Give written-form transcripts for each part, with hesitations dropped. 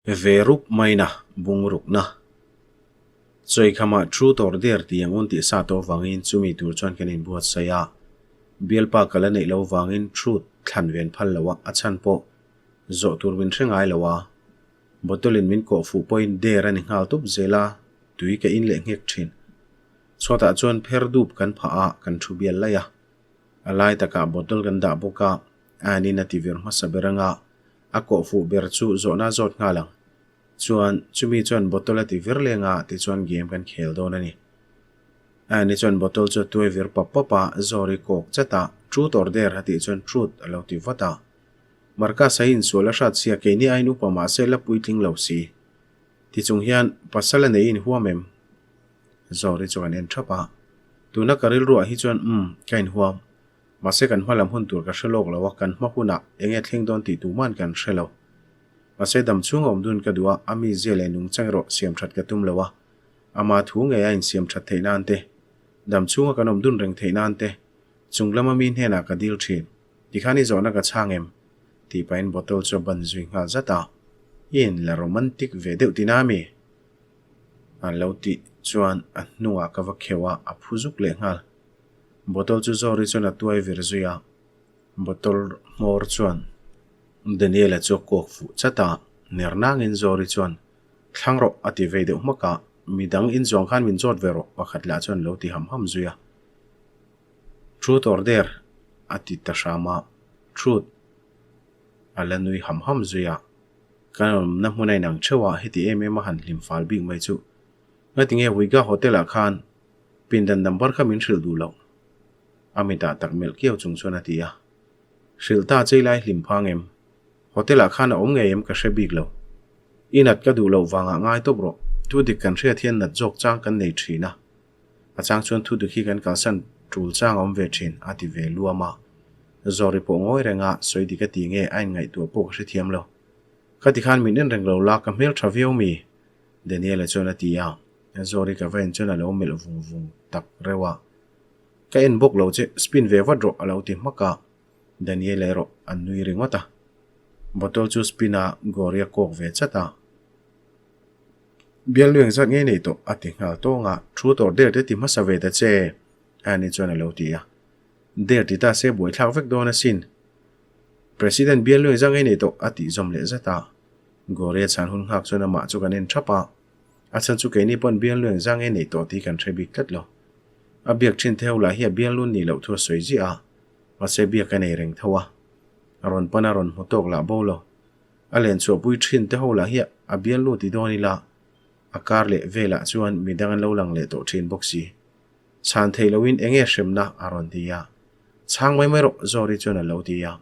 Ve rup maina bung rukna. Chawikhamah truth or dare tih ang un tih sa tawh vangin chumi tur chuan kan inbuatsaih a. Bialpa ka la neih lo vangin truth thlan ven phal lo a, a chhan pawh zawh tur min hre ngai lo a. Bottle in min kawh fuh pawhin dare a ni nghal tup zel a, tui ka in leh nghek thin. Chhuatah chuan pher dup kan phah a, kan thu bial laih a. A lai takah bottle kan dah bawk a, Ann-in a ti vir hmasa ber anga A kawh fuh ber chu zawhna zawt nghal ang. Chuan, chumi chuan bottle a ti vir leng a, tichuan game kan khel dawn a ni. Annie chuan bottle chu a tuai vir pap pap a, Zawri kawk chat a, Truth or dare a tih chuan Truth a lo ti vat a. Marcus a insual a hrat sia keini aiin upa mahse la puitling lo si. Tichung hian pasal a nei inhuam em? Zawri chu kan en thap a. Tuna ka rilruah hi chuan umm, ka inhuam. Mahse kan hma lam hun tur ka hre lawk lo a, kan hma hunah eng nge thleng dawn tih tuman kan hre lo. Mahse dam chhung a awm dun ka duh a, a mizia leh nungchang erawh siam that ka tum lo a, ama thu ngei a insiam that theih nan te, dam chhunga kan awm dun reng theih nan te, chung lama mi hnenah ka dil thin. Tikhan i zawhna ka chhang em? tih pahin bottle chu a ban zui nghal zat a, i in la romantic ve deuh tina mi? An lo tih chuan a hnungah ka va kheuh a, a phu zuk leh nghal. Bottle chu Zawri chuan a tuai vir zui a, bottle hmawr chuan Daniel-a chu a kawk fuh chat a, ner nangin Zawri chuan, Thlang rawh a ti vei deuh hmak a, midang inzuang khan min zawt ve rawh pakhat lah chuan lo ti ham ham zui a. Truth or dare? a ti ta hram a, Truth a la nui ham ham zui a, kan awmna hmun a inang theuh a, heti em em a han hlim fal bik mai chu. Ngatinge Huiga Hotel-ah khan Pindan number kha min hrilh duh loh. A mitah tak melh kiau chung chuan a ti a. Hrilh ta chei lai hlim phang em? Hotel ah khan a awm ngei em ka hre bik lo. I nat ka duh loh vangah ngai tawp rawh. Thu dik kan hriat hian nat zawk chang kan nei thin a. A chang chuan thu dik hi kan kalsan tul chang a awm ve thin, a ti ve luam a. Zawri pawh ngawi reng a, sawi dik a ti nge a inngaihtuah pawh ka hrethiam lo. Khati khan min en reng lo la, ka hmel tha viau mi? Daniel-a chuan a ti a. Zawri ka va en chuan a lo melh vung vung tak reuh a. Ka en bawk lo che, spin ve vat rawh a lo ti hmak a. Daniel-a erawh a nui ringawt a. Bottle chu spin a Gory a kawk ve chat a. Bialnu engzat ngei nei tawh a ti nghal tawng a. Thu tawrh der te ti hmasa ve ta che, Annie chuan a lo ti a. Der ti ta se buaithlak vek dawn asin. President bialnu engzat ngei nei tawh a tih zawm leh zat a. Gory a chhan hun nghak chuan amah chu kan en thap a. A chhan chu keini pawn bialnu engzah nge neih tawh tih kan hre bik tlat lo. A biak thin theu lah hi a bialnu nih loh thu a sawi ziah a, mahse biak a nei reng tho a. A rawn pan a rawn hmu tawk lah bo lo. A len chhuahpui thin te ho lah hi a bialnu ti dawn ila a kar leh velah chuan midang an lo lang leh tawh thin bawk si. Chhan theih loin enge hremna a rawn ti a. Chhang mai mai rawh Zawri chuan a lo ti a.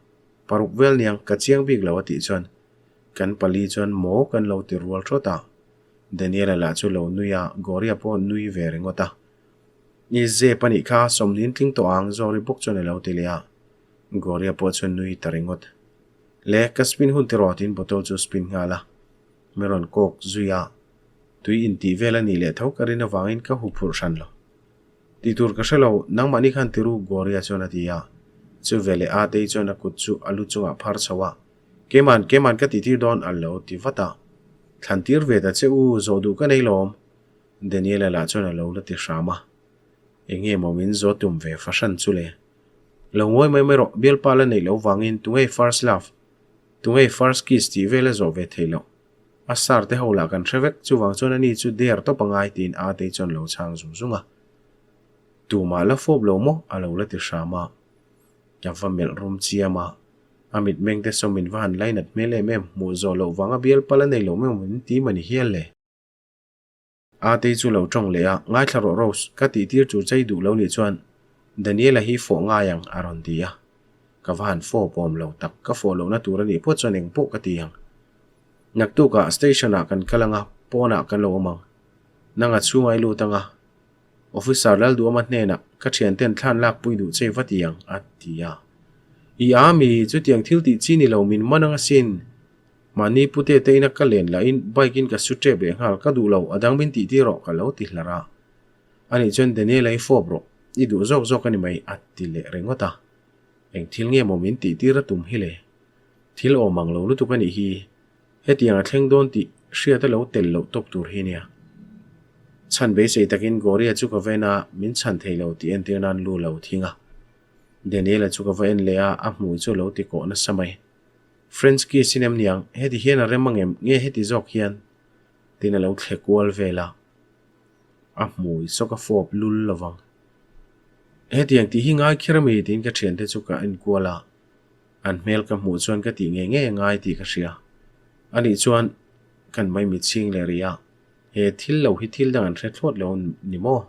Paruk vel niang ka chiang bik lo a tih chuan Kan pali chuan maw kan lo ti rual thawt a, Daniela lah chu lo nui a, Goria pawh nui ve ringawt a. I zep a nih kha, sawmhnin tling tawh ang, Zawri bawk chuan a lo ti leh a. Goria pawh chuan nui ta ringawt. Le, ka spin hun tiraw tiin bottle chu spin nghal a. Mi rawn kawk zui a, tui intih vel a nih leh tho ka rin avangin ka huphurh hran lo. Tih tur ka hre lo, nangmahni khan tiru, Goria chuan a ti a. Chu veleh Atei chuan a kut chu a lu chungah phar chho a. Keiman, keiman ka tihtir dawn a lo ti vat a. Thlan tir ve ta che u, zawh duh ka nei lawm. Daniela lah chuan a lo la ti hram a. Enge maw min zawh tum ve fahran chu le. Lo ngawi mai mai rawh, bialpa la neih loh vangin tungei first love, tungei first kiss tih vel a zawh ve theih loh. A star te ho lah kan hre vek, chuvang chuan ani chu der tawp a ngai tiin Atei chuan lo chhang zung zung a. Tumah la fawp lo maw a lo la ti hram a. Ka va melh rum chiam a, a mitmeng te saw min va han lainat hmel em em, hmuh zawh loh vanga bial pal a nei lo meuh min ti mani hial le. Atei chu lo tawng leh a, ngaithla rawh Rose, ka tih tir chu chei duh lo nih chuan Daniela hi fawh ngai ang a rawn ti a. Ka va han fawh pawm lo tak, ka fawh lohna tur a nih phawt chuan eng pawh ka ti ang. Naktukah station ah kan kal ang a, pawnah kan lo awm ang. Nanga chhunga i lut ang a, Officer Lalduama hnenah ka thianten thlan lakpui duh che va ti ang, a ti a. I a mi, chutiang thil tih chi ni lo min man ang asin. Mahni pute te ina ka len lahin bike in ka su tep leh nghal ka duh lo, a dang min tih tir rawh ka lo ti hlar a. Ani chuan Daniel-a i fawp rawh, i duh zawk zawk a ni mai, a ti leh ringawt a. Eng thil nge maw min tih tir a tum hi le? Thil awm ang lo lutuk a nih hi. Hetiang a thleng dawn tih hriat a lo tel loh tawp tur hi nia. Chhan beisei takin Goria chu ka ven a, min chhan thei lo tih entir nan lu lo thing a. Daniel-a chu ka va en leh a, a hmui chu a lo ti kawh nasa mai. French kiss in em niang, heti hian a rem angem nge heti zawk hian? Tin a lo thle kual vel a. A hmui saw ka fawp lul lovang. Hetiang tih hi ngai kher ami tiin ka thiante chu ka en kual a. An hmel ka hmuh chuan ka tih ngei ngei a ngai tih ka hria. Anih chuan kan maimit chhing leh rih a, he thil lo hi thil dang an hre thlawt lo ni maw?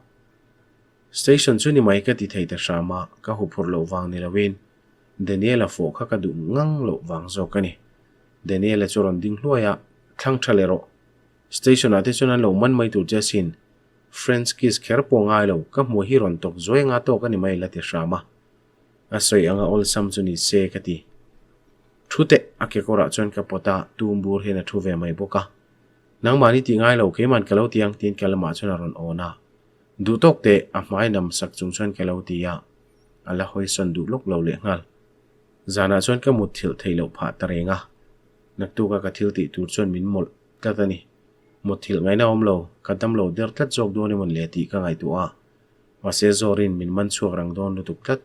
Station chu ni mai ka ti thei ta hram a, ka huphurh loh vang ni loin Daniel-a fawh kha ka duh ngang loh vang zawk a ni. Daniel-a chu rawn ding hluai a, Thlang tha leh rawh. Station-ah te chuan an lo man mai tur che asin. French kiss kher pawh ngai lo, ka hmuh hi rawn tawk zuai anga tawk a ni mai la ti hram a. A sawi anga awlsam chu ni se ka ti. Thu teh, a kekawrah chuan ka pawt a, tum bur hian a thu ve mai bawk a. Nangmahni tih ngai lo, keiman ka lo ti ang tiin ka lamah chuan a rawn awn a. Duh tawk teh, a hmai nam sak chung chuan ka lo ti a, a la hawisawn duh lawk lo lehnghal. Zanah chuan ka mutthilh theih loh phah ta reng a, naktuka ka thil tih tur chuan min mawlh tlat a ni. Mutthilh ngaihna awm lo, ka dam lo der tlat zawk dawn emawn le tih ka ngaihtuah a. Mahse Zawrin min man chhuak rang dawn lutuk tlat.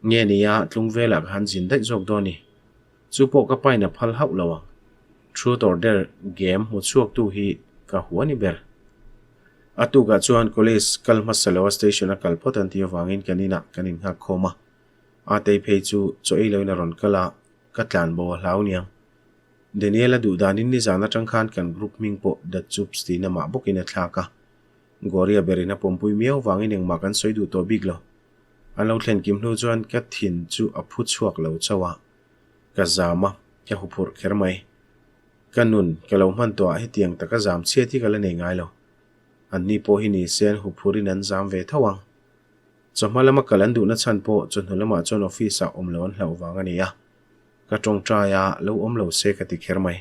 Nge nia, tlung velah ka han zin daih zawk dawn ni. Chu pawh ka pain a phal hauh lo ang. Truth or Dare game hmu chhuaktu hi ka hua ni ber. A tukah chuan college kal hmasa lo a station a kal phawt an tih avangin kan inah kan innghak khawm a. Atei phei chu chaw ei loin a rawn kal a, ka tlan bo a hlau niang. Daniel a duh danin nizan atang khan kan group hming pawh The Chups tiin amah bawkin a thlak a. Goria berin a pawmpui miau vangin engmah kan sawi duh tawh bik lo. An lo thlen kim hnu chuan ka thin chu a phu chhuak lo chauh a, ka zam a, ka huphurh kher mai. Ka nun ka lo hman tawh ah hetiang taka zam chhiat hi ka la nei ngai lo. Anni pawh hi ni se an huphurin an zam ve tho ang. Chawhma lama kal an duhna chhan pawh chawhnu lamah chuan office ah awm lo an hlauh vang a ni a. Ka tawngtai a, lo awm lo se ka ti kher mai.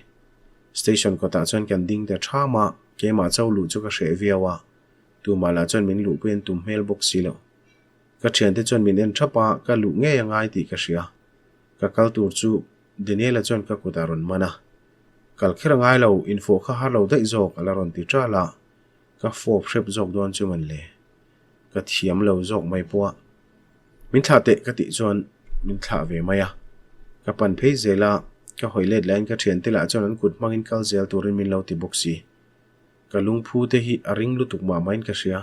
Station kawtah chuan kan ding ta ṭham a, keimah cho luh chu ka hreh viau a, tumah lah chuan min luhpui an tum hmel bawk si lo. Ka thiante chuan min en ṭhap a, ka luh ngei a ngai tih ka hria. Ka kal tur chu Daniel-a chuan ka kutah rawn man a. Kal kher a ngai lo, infawh kha har lo daih zawk a la rawn ti ṭal a, ka fawp hrep zawk dawn chu man le. Ka thiam lo zawk mai pawh a. Min thlah teh ka tih chuan min thlah ve mai a. Ka pan phei zel a, ka hawi let laiin ka thiante lah chuan an kut hmangin kal zel turin min lo ti bawk si. Ka lungphu te hi a ring lutuk mah maiin ka hria.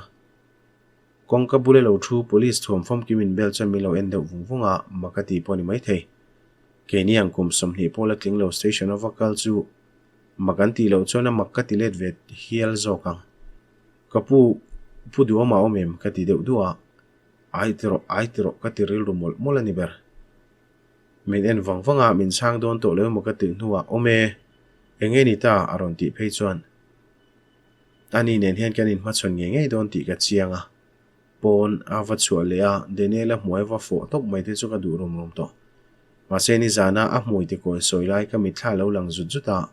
Kawngka bula lo thu police thuam famkim inbel chuan min lo en deuh vung vung a, mak a tih pawh a ni maithei. Keini ang kum 20 pawh la tling lo station a va kal chu mak an tih loh chuan a mak ka ti let ve hial zawk ang. Ka pu, pu duhawm a awm em? ka ti deuh duah a. Ai ti rawh, ai ti rawh ka ti rilru mawlh mawlh a ni ber. Min en vang vang a, min chhang dawn tawh lo emaw ka tih hnuah awm e, eng nge ni ta? a rawn tih phei chuan ani nen hian kan inhmachhawn ngei ngei dawn tih ka chiang a. Pawn a va chhuah leh a, Daniel-a hmuai va fawh tawp mai te chu ka duh rum rum tawh. Mahse nizana a hmui te kawi sawi lai ka mitthla a lo lang zut zut a.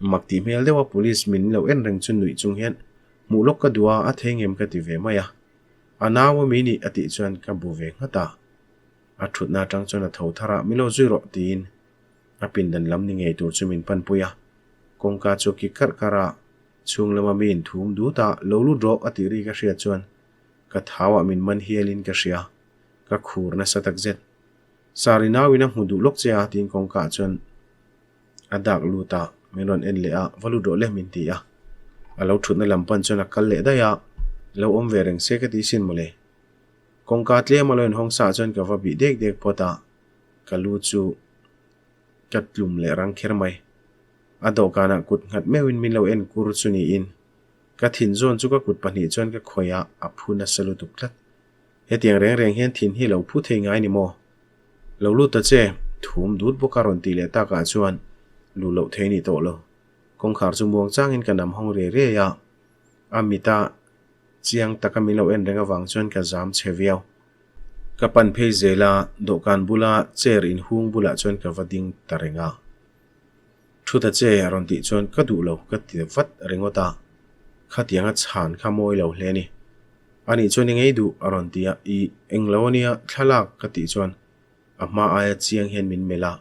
Mak tih hmel deuha police min lo en reng chu nuih chung hian hmuh lawk ka duh a, a thei ngem ka ti ve mai a. A nau a mi nih a tih chuan ka bu ve nghat a. A thutna atang chuan a tho thar a, min lo zui rawh tiin a pindan lam ni ngei tur chu min panpui a. Kawngka chu a kik karh karh a, chhung lama mi inthum dut a, lo lut rawh a tih ri ka hriat chuan ka thau ah min man hial in ka hria, ka khur nasa takzet. Sir i nau in a hmu duh lawk che a tiin kawngka ah chuan A dak lut a, min rawn en leh a, va lut rawh le min ti a. A lo thutna lam pan chuan a kal leh daih a, lo awm ve reng se ka ti sin mawle. Kawngka tlem a lo inhawng sa ah chuan ka va bih dek dek phawt a, ka lu chu ka tlum leh rang kher mai. A dawhkanah kut nghat meuhin min lo en kur chu niin, ka thin zawn chu ka kut pahnih chuan ka khawih a, a phu nasa lutuk tlat. Hetiang reng reng hian thin hi lo phu thei ngai ni maw? Lo lut ta che, thum dut bawk a rawn tih leh takah chuan luh loh thei ni tawh lo. Kawngkhar chu muang changin ka nam hawng riai riai a, a mita chiang taka min lo en reng avang chuan ka zam chhe viau. Ka pan phei zel a, dawhkan bula chair inhung bulah chuan ka va ding ta reng a. Thu ta che a rawn tih chuan ka duh lo ka ti vat ringawt a, khatianga chhan kha mawi lo hle a ni. Anih chuan i ngei duh a rawn ti a, i englo ania thlalak ka tih chuan a hma aia chiang hian min melh a.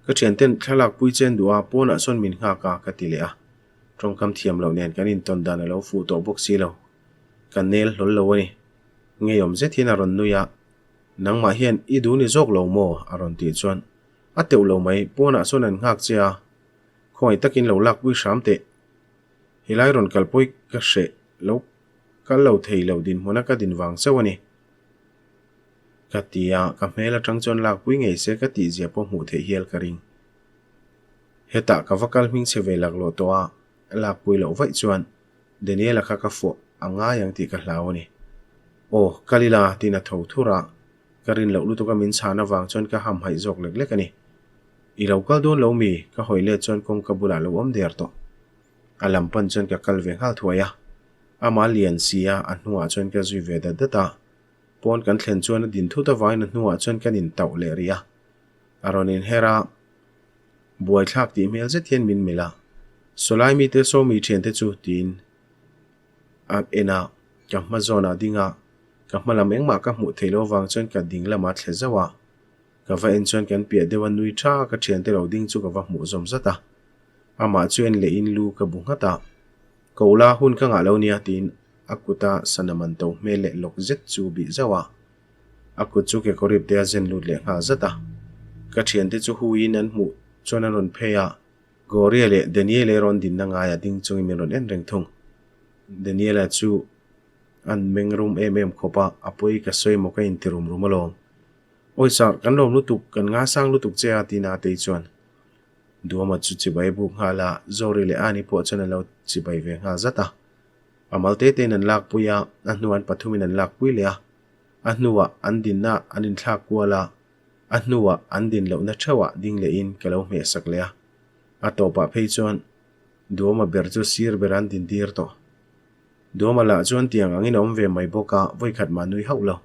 Ka thianten thlalak pui chen duh a, pawnah sawn min nghak a, ka ti leh a. Tawngkam thiam loh nen kan intawn dan a lo fuh tawh bawk si lo. Ka nel hlawl lo a ni. Ngeiawm zet hian a rawn nui a, Nangmah hian i duh ni zawk lo maw? a rawn tih chuan a teuh lo mai, pawnah sawn an nghak che a, khawngaih takin lo lakpui hram teh. Helai rawn kalpui ka hreh lo kal lo thei lo dinhmuna ka din vang chauh a ni. Ka ti a, ka hmel atang chuan lakpui ngei se ka tihzia pawh hmuh theih hial ka ring. Hetah ka va kal hming chhe ve laklawh tawh a, lakpui loh vaih chuan Daniela kha ka fuah a ngai ang tih ka hlau a ni. Aw, kal ila tiin a tho thur a, ka rin loh lutuk a min chhan avang chuan ka hamhaih zawk lek lek a ni. I lo kal dawn lo mi? Ka hawi let chuan kawngka bulah lo awm der tawh. A lam pan chuan ka kal ve nghal thuai a, amah lian si a, a hnuah chuan ka zui ve dat dat a. Pawn kan thlen chuan a din thut avangin a hnuah chuan kan intauh leh rih a. A rawn inher a, buaithlak tih hmel zet hian min melh a, Sawlai mite Sawmi thiante chu tiin a en a, ka hma zawnah ding a, ka hma lam engmah ka hmuh theih loh avang chuan ka ding lamah thle zauh a. Ka va en chuan kan piah deuh a nui tha a, ka thiante lo ding chu ka va hmuh zawm zat a. Amah chu en lehin lu ka bu nghat a, Ko la hun ka ngah lo nia tiin a kuta sana man to hmel leh lawk zet chu bih zauh a. A kut chu kekawrip te a zen lut leh nghal zat a. Ka thiante chu huiin an hmuh chuan an rawn phei a, Gloria leh Daniel-a rawn dinna ngaia ding chungin min rawn en reng thung. Daniel-a chu an meng rum em em khawp a, a pawi ka sawi maw ka inti rum rum alawm. Awi sir, kan lawm lutuk, kan ngasang lutuk che a tiin a tei chuan Duama chu chibai buk nghal a, Zawri leh Ani pawh chuan an lo chibai ve nghal zat a. A mal te tein an lakpui a, a hnuah an pathumin an lakpui leh a. A hnuah an dinna an inthlak kual a, a hnuah an din lohna theuhah ding lehin ka lo hmehsak leh a. A tawpah phei chuan Duama ber chu sir ber an din tir tawh. Duama lah chuan tiang angin a awm ve mai bawk a, vawikhat mah nui hauh lo.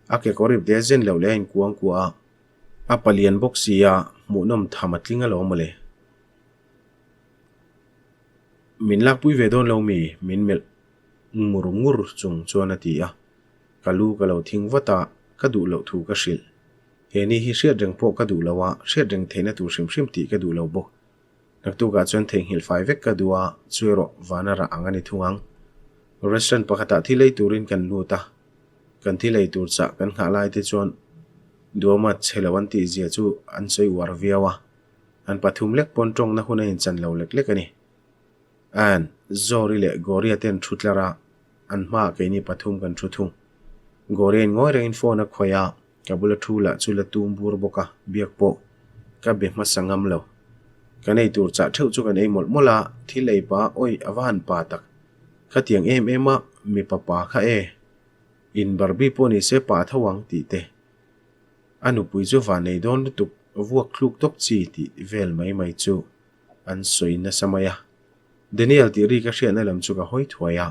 A kekawr ip te a zen loh leh a inkuang kuah a. A palian bawk sia, hmuhnawm tham a tling alawm mawle. Min lakpui ve dawn lo mi? Min melh ngur ngur chung chuan a ti a. Ka lu ka lo thing vat a, ka duh loh thu ka hrilh. He ni hi hriat reng pawh ka duh lo a, hriat reng theihna tur hrim hrim tih ka duh lo bawk. Naktukah chuan theihnghilh fai vek ka duh a, chu erawh vana rah ang a ni thung ang. Restaurant pakhatah thil ei turin kan lut a, kan thil ei tur chah kan nghah lai te chuan Duama chhe lo an tih zia chu an sawi uar viau a, an pathum lek pawn tawngna hun a inchan lo lek lek a ni. Ann, Zawri leh Goria te an thu tlar a, an hmaah keini pathum kan thu thung. Goria in ngawi rengin phone a khawih a, ka bula thu lah chu la tum bur bawk a, biak pawh ka be hmasa ngam lo. Kan ei tur chah theuh chu kan ei mawlh mawlh a, thil ei pa awi a va han pa tak. Khatiang em em a, mipa pa kha e. In Barbie pawh ni se pa tho ang tih te. A nupui chu van nei dawn lutuk vuak thluk tawp chi tih vel mai mai chu an sawi nasa mai a. Daniel tih ri ka hriatna lam chu ka hawi thuai a.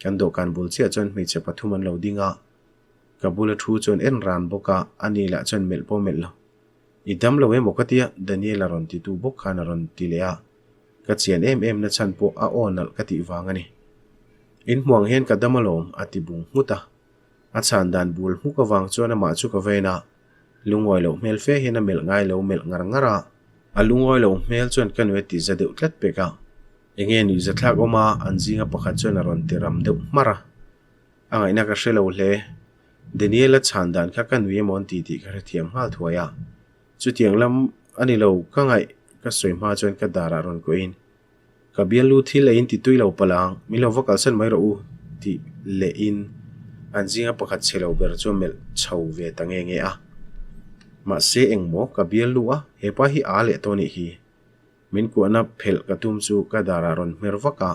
Kan dawhkan bul chiah chuan hmeichhe pathum an lo ding a. Ka bula thu chuan en ran bawk a, ani lah chuan melh pawh melh lo. I dam lo emaw ka tia? Daniel a rawn ti tu bawk khan a rawn ti leh a. Ka chian em em na chhan pawh a aw nalh ka tih vang a ni. In hmuang hian ka dam alawm, a ti bung nghut a. A chhan dan bul hmuk avang chuan amah chu ka ven a, lungawi loh hmel fe hian a melh ngai lo melh ngar ngar a. A lungawi loh hmel chuan ka nue ti za deuh tlat pek a. Enge nuih za thlak awm a, an zinga pakhat chuan a rawn ti ram deuh hmarh a. A ngaihna ka hre lo hle. Daniel-a chhan dan kha ka nui emaw an ti tih ka hrethiam nghal thuai a. Chutiang lam a ni lo, ka ngaih ka sawi hma chuan ka darah rawn kuahin, Ka bialnu thil ei in ti tui lo palh ang, min lo va kalsan mai rawh u, tih lehin an zinga pakhat chhe lo ber chu a melh chho ve ta nge nge a. Mahse engmaw ka bialnu a, hepa hi a leh tawh a nih hi. Min kuahna phelh ka tum chu ka darah rawn hmer vak a,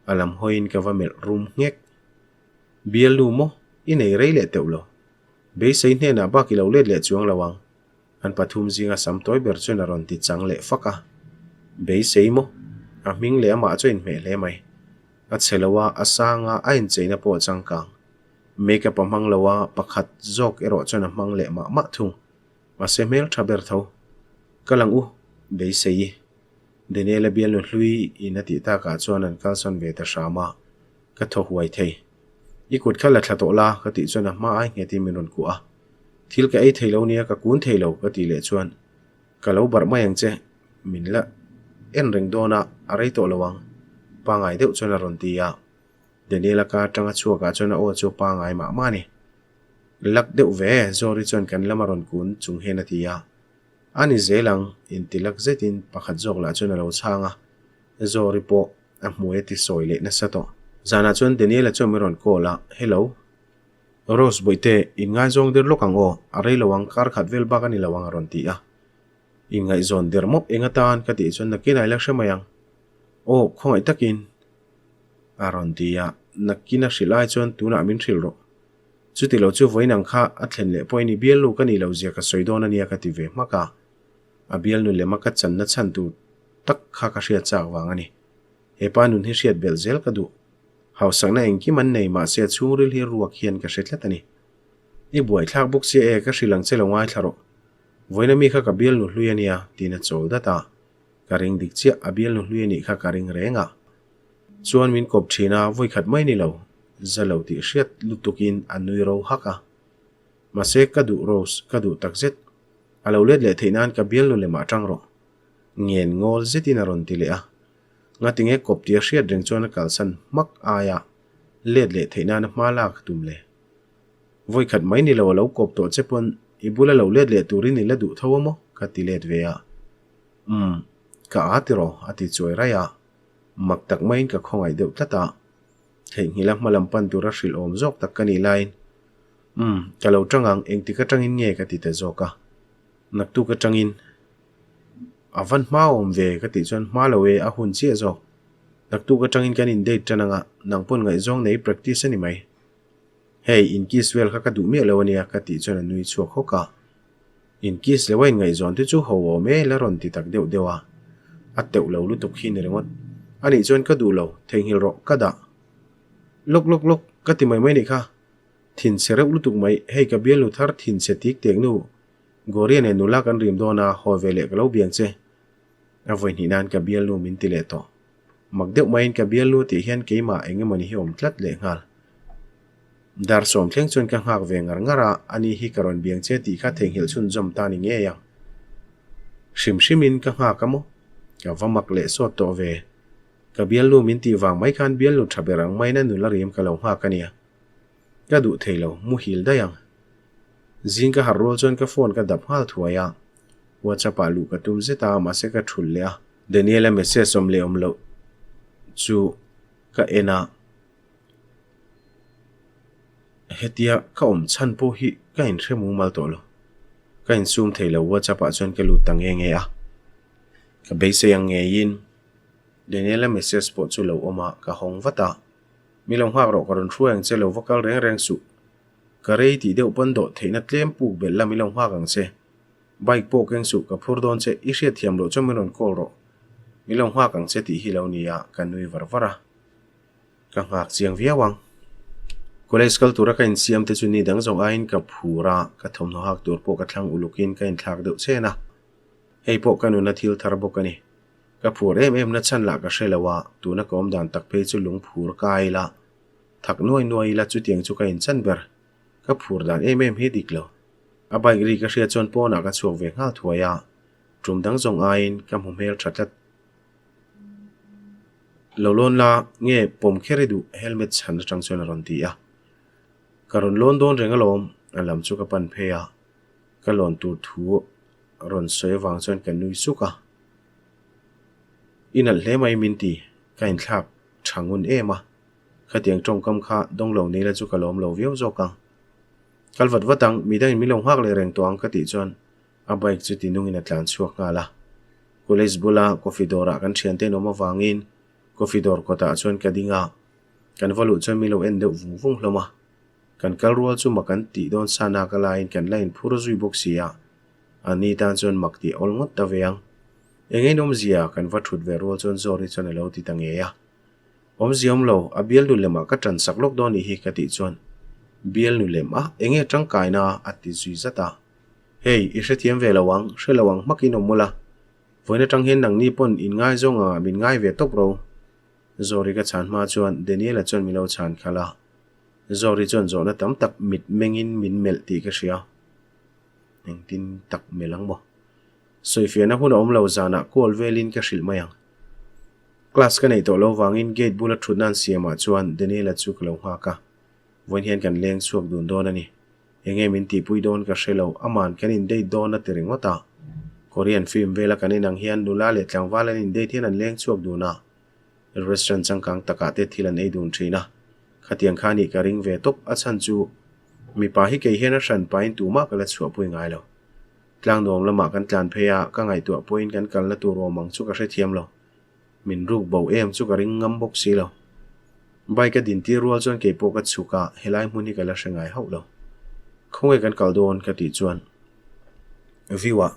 a lam hawiin ka va melh rum nghek. Bialnu maw? I nei rei leh teuh lo. Beisei hnenah bak i lo let leh chuang lo ang. An pathum zinga sam tawi ber chuan a rawn ti chang leh fak a. Beisei maw? A hming leh amah chu a inhmeh hle mai. A chhe lo a, a sang a, a incheina pawh a changkang. Make-up a hmang lo a, pakhat zawk erawh chuan a hmang leh mah mah thung. Mahse hmel tha ber tho. Ka lang u, beisei i. Daniel-a bialnu hlui in a tih takah chuan an kalsawn ve ta hram a, ka thaw huai thei. I kut kha la thla tawh la, ka tih chuan a hma ai nghetin min rawn kuah a. Thil ka ei thei lo nia, ka kun thei lo, ka tih leh chuan. Ka lo barh mai ang che, min la en reng dawn a, a rei tawh lo ang, pangai deuh chuan a rawn ti a. Daniel-a ka atanga chhuakah chuan a aw chu a pangai mah mah a ni. Lak deuh ve, Zawri chuan kan lama rawn kun chung hian a ti a. A ni zel ang, inti lak zetin pakhat zawk lah chuan a lo chhang a. Zawri pawh a hmui a ti sawi leh nasa tawh. Zanah chuan Daniel-a chuan min rawn call a, Hello. Rose Bawihte, inngaizawng der lawk ang aw, a rei lo ang, kar khat vel bak a ni lo ang a rawn ti a. Inngaihzawn der mawp eng atan ka tih chuan nakin a ila hre mai ang. Aw, khawngaih takin a rawn ti a, nakin a hrilh ai chuan tunah min hrilh rawh. Chuti lo chu vawiin ang kha a thlen leh pawhin i bialnu ka nih loh zia ka sawi dawn a nia ka ti ve hmak a. A bialnu lema ka channa chhan tur tak kha ka hriat chak vang a ni. He pa nun hi hriat belh zel ka duh. Hausakna engkim an nei mahse a chhungril hi ruak hian ka hre tlat a ni. I buaithlak bawk sia e, ka hrilh ang che lo ngaithla rawh. Vawiina mi kha ka bialnu hlui a nia, tiin a chawl dat a. Ka ring dik chiah, a bialnu hlui a nih kha ka ring reng a. Chuan min kawp thin a, vawikhat mai ni lo, za lo tih hriat lutukin a nui ro hak a. Mahse ka duh Rose, ka duh takzet. A lo let leh theih nan ka bialnu lemah tang rawh. Ngen ngawl zetin a rawn ti leh a. Ngatinge kawp tia hriat reng chuan a kalsan hmak aia let leh theih nana hma lak a tum le? Vawikhat mai ni lo a lo kawp tawh che pawn i bula lo let leh turin i la duh tho a maw? ka ti let ve a. Umm, ka a tiraw? a ti chuai raih a. Mak tak maiin ka khawngaih deuh tlat a. Theihnghilh a hma lam pan tura hrilh awm zawk tak ka nih laiin, Umm, ka lo tang ang, engtik atangin nge ka ti ta zawk a. Naktuk atangin. A van hma awm ve ka tih chuan hma lo e a hun chiah zawk. Naktuk atangin kan in date tan anga nang pawn ngaihzawng nei practice a ni mai. Hey, in kiss vel kha ka duh miah lo ania ka tih chuan a nui chhuak hawk a. In kiss lo a in ngaihzawn te chu ho awm e la rawn ti tak deuh deuh a. A teuh lo lutuk hi ni ringawt. Anih chuan ka duh lo, theihnghilh rawh, ka dah. Lawk lawk lawk ka ti mai mai nih kha. Thinchhe reuh lutuk mai, hei ka bialnu thar thinchhe tik tek nu. Goria nen nula kan rim dawn a, haw ve leh ka lo biang che. A vawi hnih nan ka bialnu min ti leh tawh. Mak deuh maiin ka bialnu tih hian keimah eng emawni hi awm tlat leh nghal. Dar sawm thleng chuan ka nghak ve ngar ngar a, ani hi ka rawn biang che tih kha theihnghilh chhunzawm ta ni ngei ang. Hrim hrimin ka nghak a maw? Ka va mak leh sawt tawh ve. Ka bialnu min tih vang mai khan bialnu tha ber ang maiin a nula rim ka lo nghak a nia. Ka duh thei lo, muhil daih ang. Zing ka harh rual chuan ka phone ka dap nghal thuai a, WhatsApp ah luh ka tum zet a, mahse ka thulh leh a. Daniel-a message awm leh awm loh chu ka en a, hetia ka awm chhan pawh hi ka inhre mumal tawh lo. Ka insum thei lo, WhatsApp ah chuan ka lut ta nge nge a, ka beisei ang ngeiin Daniel-a message pawh chu lo awm a, ka hawng vat a. Mi lo nghak rawh ka rawn hruai ang che lo va kal reng reng suh. Ka rei tih deuh pawn dawh theihna tlem puk belh la mi lo nghak ang che. Bike pawh keng suh ka phur dawn che i hriat thiam loh chuan min rawn call rawh. Mi lo nghak ang che tih hi lo ni a ka nui var var a. Ka nghak chiang viau ang. College kal tura ka insiam te chu ni dang zawng aiin ka phur a, ka thawmhnaw hak tur pawh ka thlang ulukin ka inthlak deuh chen a. Hei pawh ka nuna thil thar bawk a ni. Ka phur em em na chhan lah ka hre lo a, tuna ka awm dan tak phei chu lung phur ka ai ila, thak nuai nuai ila chutiang chu ka inchan ber. Ka phur dan em em hi dik lo. A bike ri ka hriat chuan pawnah ka chhuak ve nghal thuai a, tum dang zawng aiin ka hmu hmel tha tlat. Lo lawn la, nge pawm kher i duh helmet chhan atang chuan a rawn ti a. Ka rawn lawn dawn reng alawm, a lam chu ka pan phei a, ka lawn tur thu rawn sawi avang chuan ka nui suk a. I nalh hle mai min ti, ka inthlak tha ngun em a, khatiang tawngkam kha dawng lo neila chu ka lawm lo viau zawk ang. Kal vat vat ang, midangin min lo nghak leh reng tawh ang ka tih chuan a bike chu ti nungin a tlan chhuak nghal a. College bula coffee dawrah kan thiante an awm avangin coffee dawr kawtah chuan ka ding a, kan va luh chuan min lo en deuh vung vung hlawm a. Kan kal rual chu mak an tih dawn sa nak a laiin kan la inphur zui bawk si a, Ani tan chuan mak tih awl ngawt ta ve ang. Eng ein awmzia kan va thut ve rual chuan Zawri chuan a lo ti ta ngei a. Awmzia awm lo, a bialnu lemah ka tan sak lawk dawn nih hi ka tih chuan bialnu lem a, enge tangkaina a ti zui zat a. Hei, i hrethiam ve lo ang, hre lo ang hmakin awm mawlh a. Vawiin atang hian nangni pawn in ngaizawng angah min ngai ve tawp ro. Zawri ka chhan hma chuan Daniel-a chuan min lo chhan khalh a. Zawri chuan zawhna tam tak mit mengin min melh tih ka hria. Engtin tak melh ang maw? Sawifiahna hun a awm lo zanah call velin ka hrilh mai ang. Class ka neih tawh lo vangin gate bula thutna an siamah chuan Daniela chu ka lo nghak a. Vawiin hian kan leng chhuak dun dawn a ni. Enge min tihpui dawn ka hre lo, aman kan in date dawn a ti ringawt a. Korean film vela kan en ang hian nula leh tlangval an in date hian an leng chhuak dun a. Restaurant changkang takah te thil an ei dun thin a. Khatiang kha nih ka ring ve tawp, a chhan chu mipa hi kei hian a hran pahin tumah ka la chhuahpui ngai lo. Tlang nuam lamah kan tlan phei a, ka ngaihtuah pawhin kan kalna tur awm ang chu ka hrethiam lo. Min ruk bo em chu ka ring ngam bawk si lo. Bike a dintir rual chuan kei pawh ka chhuk a, helai hmun hi ka la hre ngai hauh lo. Khawnge kan kal dawn? ka tih chuan view ah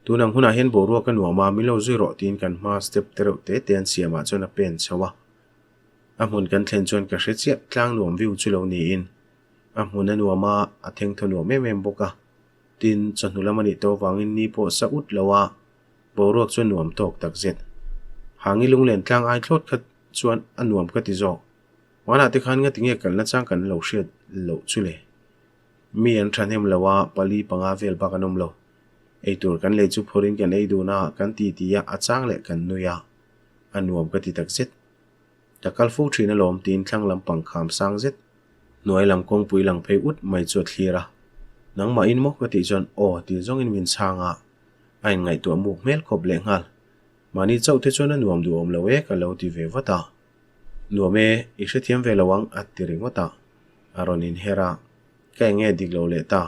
tun ang hunah hian boruak a nuam a, min lo zui rawh tiin kan hma step te reuh te te an siamah chuan a pen chho a. A hmun kan thlen chuan ka hre chiah, tlang nuam view chu lo niin a hmun a nuam a, a thengthaw nuam em em bawk a. Tin, chawhnu lam a nih tawh avangin ni pawh sa ut lo a, boruak chu a nuam tawk tak zet. Hangi lunglen tlang ai thlawt kha chuan a nuam ka ti zawk. Hmanah te khan ngati nge kalna chang kan lo hriat loh chu le? Mi an thahnem lo a, pali panga vel bak an awm lo. Eitur kan lei chu phurin kan ei dun a, kan ti ti a, a chang leh kan nui a, a nuam ka ti tak zet. Ka kal fo thin alawm tiin thlang lampang kham sang zet hnuai lam kawngpui lang phei ut mai chu a thlir a. Nangmahin maw ka tih chuan aw tih zawngin min chhang a, a inngaihtuah muk hmel khawp leh nghal. Mahni chauh te chuan a nuam duhawm lo e ka lo ti ve vat a. Nuam e, i hrethiam ve lo ang a ti ringawt a, a rawn inher a, ka eng nge dik lo leh ta.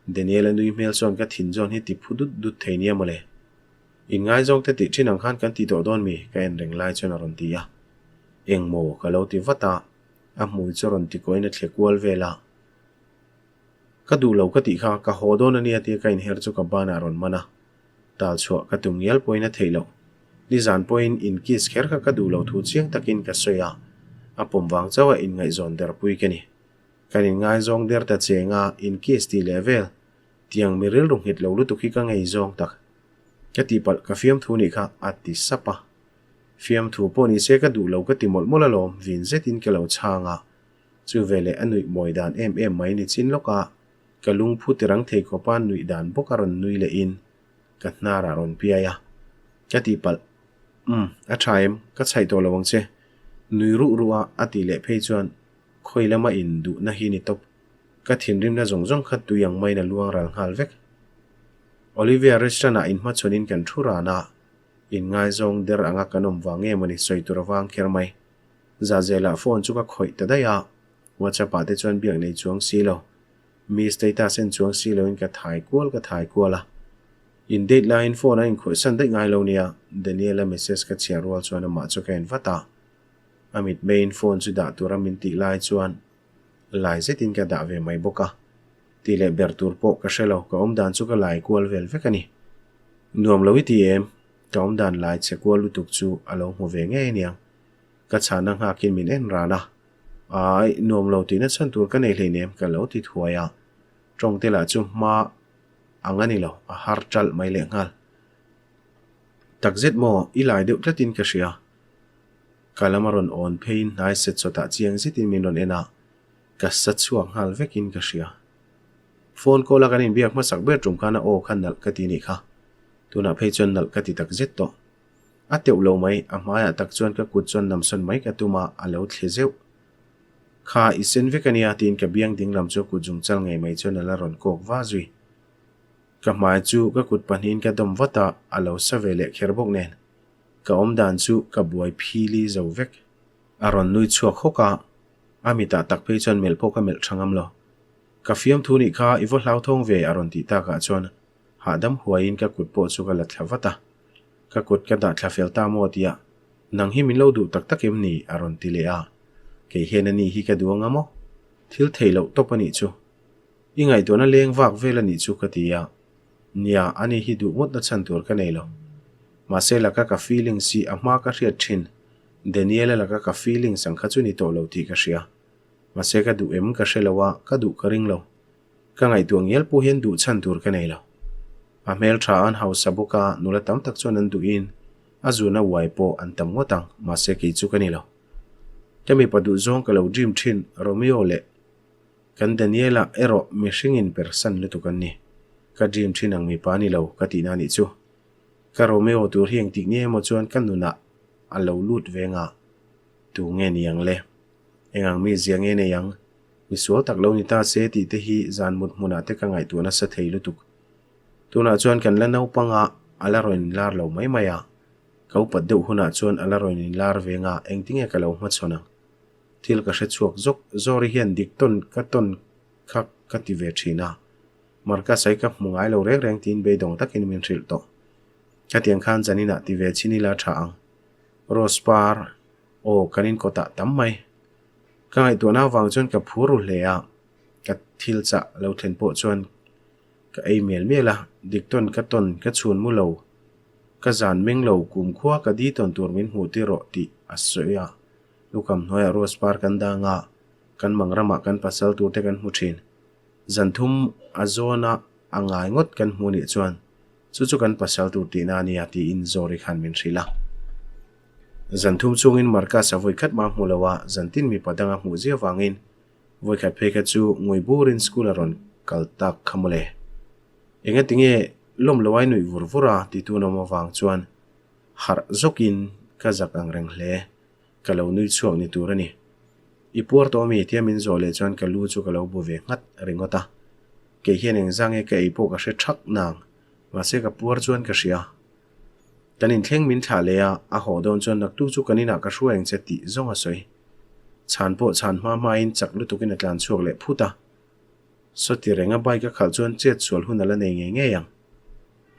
Daniel-a nui hmel chuan ka thin zawn hi ti phu dut dut thei nia mawle. Inngaizawng te tih thin ang khan kan ti tawh dawn mi? Ka en reng lai chuan a rawn ti a. Eng maw? Ka lo ti vat a, a hmui chu a rawn ti kawiin a thle kual vel a. Ka duh lo ka tih kha, ka haw dawn a nia tia ka inher chu ka banah a rawn man a. Tal chhuah ka tum ngial pawhin a theih loh. Nizan pawhin in kiss kher kha ka duh lo thu chiang takin ka sawi a, a pawm vang chauha inngaihzawn der pui ka ni. Kan inngaizawng der ta cheng a, in kiss tih leh vel, tiang mi rilru nghet lo lutuk hi ka ngei zawng tak. Ka tihpalh ka fiamthu nih kha a ti sap a. Fiamthu pawh ni se ka duh lo ka ti mawlh mawlh alawm, vin zetin ka lo chhang a. Chu veleh a nuih mawi dan em em mai ni chin lawk a, ka lungphu tirang thei khawpa nuih dan bawk a rawn nui lehin ka hnar a rawn piai a. Ka tihpalh, Umm, a tha em, ka chhaih tawh lo ang che. Nui ruh ruh a a tih leh phei chuan khawi lama induhna hi ni tawp. Ka thinrimna zawng zawng kha tui ang maiin a luang ral nghal vek. Olivia restaurant ah inhmachhawn in kan thu ran a, inngaizawng der anga kan awm vang nge mawni sawi tur avang kher mai. Zahzelah phone chu ka khawih ta daih a, WhatsApp ah te chuan biak nei chuang si lo, mi status en chuang si loin ka thai kual ka thai kual a. In date laiin phone a inkhawihsan daih ngai lo nia, Daniel-a message ka chhiar rual chuan amah chu ka en vat a. A mitmeiin phone chu dah tura min tih lai chuan lai zetin ka dah ve mai bawk a. Tih leh ber tur pawh ka hre lo, ka awm dan chu ka lai kual vel vek a ni. Nuam lo i ti em? Ka awm dan lai che kual lutuk chu a lo hmu ve ngei aniang. Ka chhahna nghakin min en ran a. Aai, nuam lo tihna chhan tur ka nei hleinem ka lo ti thuai a. Tawng te lah chu hma ang a ni lo, a har ṭalh mai lehnghal. Takzet maw, i lai deuh tlatin ka hria. Ka lam a rawn awn pheiin hnai set chawtah chiang zetin min rawn en a. Ka sa chhuak nghal vekin ka hria. Phone call a kan inbiak hmasak ber tum khan a aw kha nalh ka ti nih kha. Tunah phei chuan nalh ka ti tak zet tawh. A teuh lo mai, a hmaiah tak chuan ka kut chuan namsawn mai ka tum a, a lo thle zeuh. Kha, i sen vek ania tiin ka biang ding lam chu a kut zung chal ngei mai chuan a la rawn kawk va zui. Ka hmai chu ka kut pahnihin ka dawm vat a, a lo sa ve leh kher bawk nen. Ka awmdan chu ka buai phili zo vek. A rawn nui chhuak hawk a, a mitah tak phei chuan melh pawh ka melh tha ngam lo. Ka fiamthu nih kha i vaw hlauthawng ve a rawn tih takah chuan hahdam huaiin ka kut pawh chu ka la thla vat a. Ka kut ka dah thla fel ta maw tia nang hi min lo duh tak tak em ni a rawn ti leh a. Kei hian ani hi ka duh anga maw? Thil theih loh tawp a nih chu. I ngaihtuahna leng vak vel a nih chu ka ti a. Nia, ani hi duh ngawtna chhan tur ka nei lo. Mahse laka ka feelings hi a hma ka hriat thin Daniel-a laka ka feelings ang kha chu ni tawh lo tih ka hria. Mahse ka duh em ka hre lo a, ka duh ka ring lo. Ka ngaihtuah ngial pawh hian duh chhan tur ka nei lo. A hmel tha an hausa bawk a, nula tam tak chuan an duhin a zuna uai pawh an tam ngawt ang, mahse kei chu ka ni lo. Ka mipa duh zawng ka lo dream thin Romeo leh kan Daniel-a erawh mihringin persan lutuk an ni. Ka dream thin ang mipa a ni lo ka tihna a nih chu. Ka Romeo tur hi engtik nge emaw chuan ka nunah a lo lut ve nga. Tu nge ni ang le? Eng ang mi zia nge nei ang? Misual tak lo ni ta se tih te hi zan mut hmunah te ka ngaihtuah nasa thei lutuk. Tunah chuan kan la naupang a, a la rawn inlar lo mai mai a. Ka upat deuh hunah chuan a la rawn inlar ve nga, engtinge ka lo hmachhawn ang? Thil ka hre chhuak zawk, Zawri hian dik tawn ka tawn kha ka ti ve thin a. Marcus-a hi ka hmu ngai lo reng reng tiin beidawng takin min hrilh tawh. Khatiang khan zaninah ti ve chin ila tha ang. Rose par, aw kan inkawtah tam mai. Ka ngaihtuahna avang chuan ka phur ru hle a, ka thil chah lo thlen pawh chuan ka ei mial mial a, dik tawn ka tawn ka chhun mu lo, ka zan meng lo kumkhua ka di tawn tur min hmuh tir rawh tih a sawi a, lukham hnuaiah rose par kan dang a, kan mang ramah kan pasal tur te kan hmu thin. Zan thum a zawna a ngai ngawt kan hmu nih chuan chu chu kan pasal tur tihna a nia tiin Zawri khan min hrilh a. Zan thum chungin Marcus a vawikhat mah hmu lo a, zan tin mipa dang a hmuh zia vangin vawikhat phei kha chu ngui burin school a rawn kal tak kha mawle. Engatinge lawm lo ai nuih vur vur a ti tun awm avang chuan harh zawkin ka zak ang reng hle. Ka lo nui chhuak ni tur a ni. I puar tawh ami tia min zawh leh chuan ka lu chu ka lo bu ve nghat ringawt a. Kei hian engzah nge ka ei pawh ka hre thak nang, mahse ka puar chuan ka hria. Kan inthleng min thlah leh a, a haw dawn chuan naktuk chu kan inah ka hruai ang che tih zawng a sawi. Chhan pawh chhan hma hmain chak lutukin a tlan chhuak leh phut a. Sawti renga bike a khalh chuan chet sual hun a la nei ngei ngei ang.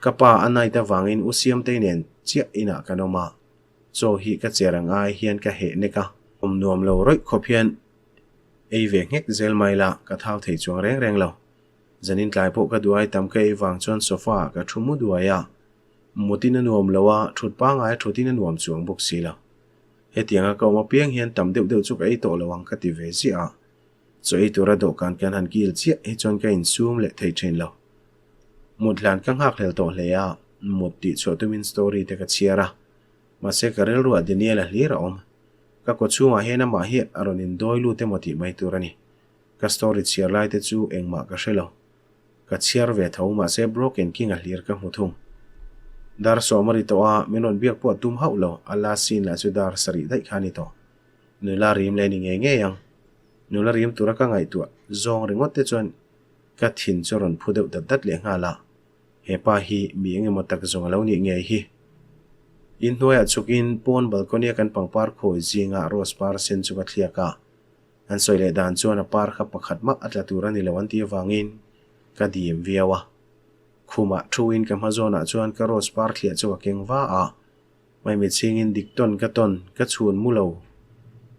Ka pa a night avangin U Siamtei nen chiah inah kan awm a. Chaw hi ka cher ang ai hian ka heh nek a. Awm nuam lo rawih khawp hian ei ve nghek zel mai la, ka thau thei chuang reng reng lo. Zanin tlai pawh ka duai tam ka ei vang chuan sofa ah ka thu mu duai a. Mutin a nuam lo a, thut pangai a thutin a nuam chuang bawk si lo. Hetianga ka awm apiang hian tam deuh deuh chu ka ei tawh lo ang ka ti ve ziah a. Chaw ei tura dawhkan kan han kil chiah hi chuan ka insum leh thei thin lo. Mut hlan ka nghakhlel tawh hle a, mut tih chhuah tumin story te ka chhiar a. Mahse ka rilruah Daniel-a hlir a awm. Ka kaw chhungah hian amah hi a rawn indawi lut emaw tih mai tur a ni. Ka story chhiar lai te chu engmah ka hre lo. Ka chhiar ve tho mahse Broken King-a hlir ka hmu thung. Dar sawm a ri tawh a, min rawn biak pawh a tum hauh lo, a last scene lah chu dar sarih daih kha a ni tawh. Nula rim leh ni ngei ngei ang. Nula rim tura ka ngaihtuah zawng ringawt te chuan ka thin chu a rawn phu deuh dat dat leh nghal a, he pa hi mi eng emaw tak zawng a lo nih ngei hi. In hnuaiah chhukin pawn balcony a kan pangpar khawi zinga rose par sen chu ka thliak a, an sawi leh dan chuan a par kha pakhat mah a tla tur a ni lo an tih avangin ka dim viau a. Khumah thuin ka hma zawnah chuan ka rose par thliah chu ka keng va a, Maimi chhingin dik tawn ka tawn, ka chhun mu lo.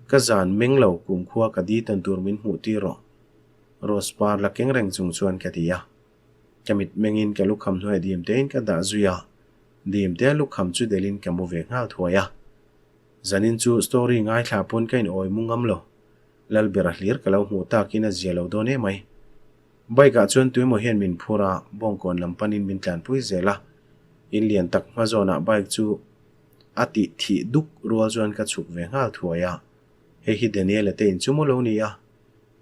Ka zan meng lo, kumkhua ka di tawn tur min hmuh tir rawh. Rose par la keng reng chung chuan ka ti a. Ka mit mengin ka lukham hnuaiah dim tein ka dah zui a, dim tea lukham chu delhin ka mu ve nghal thuai a. Zanin chu story ngaithla pawn ka inawi mu ngam lo. Lalbera hlir ka lo hmuh takin a zia lo dawn emai. Bike ah chuan tuemaw hian min phur a, bawngkawn lam panin min tlanpui zel a. In lian tak hma zawnah bike chu a tih thih duk rual chuan ka chhuk ve nghal thuai a. Hei hi Daniel-a te in chu maw lo ni a?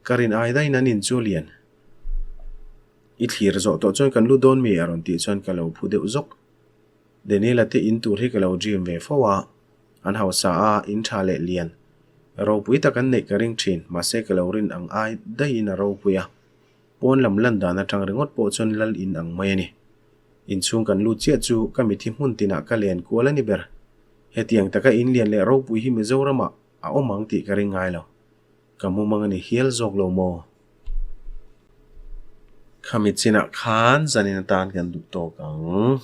Ka rin ai daiin an in chu lian. I thlir zawh tawh chuan kan lut dawn mi? a rawn tih chuan ka lo phu deuh zawk. Daniel-a te in tur hi ka lo dream ve fo a, an hausa a, in tha leh lian. Ropui tak an neih ka ring thin, mahse ka lo rin ang ai daihin a ropui a. Pawn lam lan dan atang ringawt pawh chuan lal in ang mai a ni. Inchhung kan lut chiah chu ka mithi hmun tinah ka len kual a ni ber. Hetiang taka in lian leh ropui hi Mizoramah a awm ang tih ka ring ngai lo. Ka mumang a ni hial zawk lo maw? Khami chinah khan zanin atan kan duh tawk ang.